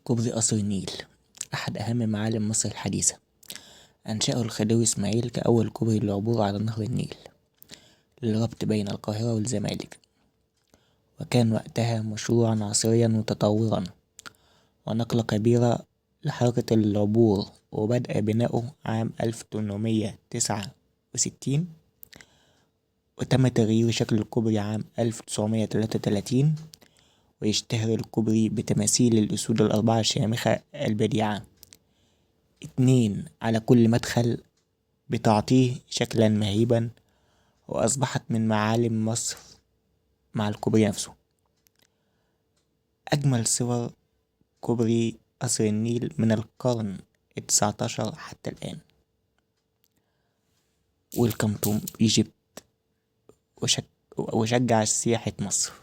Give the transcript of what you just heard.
كوبري قصر النيل أحد أهم معالم مصر الحديثة، أنشأه الخديوي إسماعيل كأول كوبري للعبور على نهر النيل للربط بين القاهرة والزمالك، وكان وقتها مشروعا عصريا متطورا ونقلة كبيرة لحركة العبور. وبدأ بناؤه عام 1869، وتم تغيير شكل الكوبري عام 1933. ويشتهر الكوبري بتماثيل الأسود الأربعة الشامخة البديعة، 2 على كل مدخل، بتعطيه شكلا مهيبا، وأصبحت من معالم مصر مع الكوبري نفسه. أجمل صور كوبري قصر النيل من القرن 19 حتى الآن. Welcome to Egypt، وشجع سياحة مصر.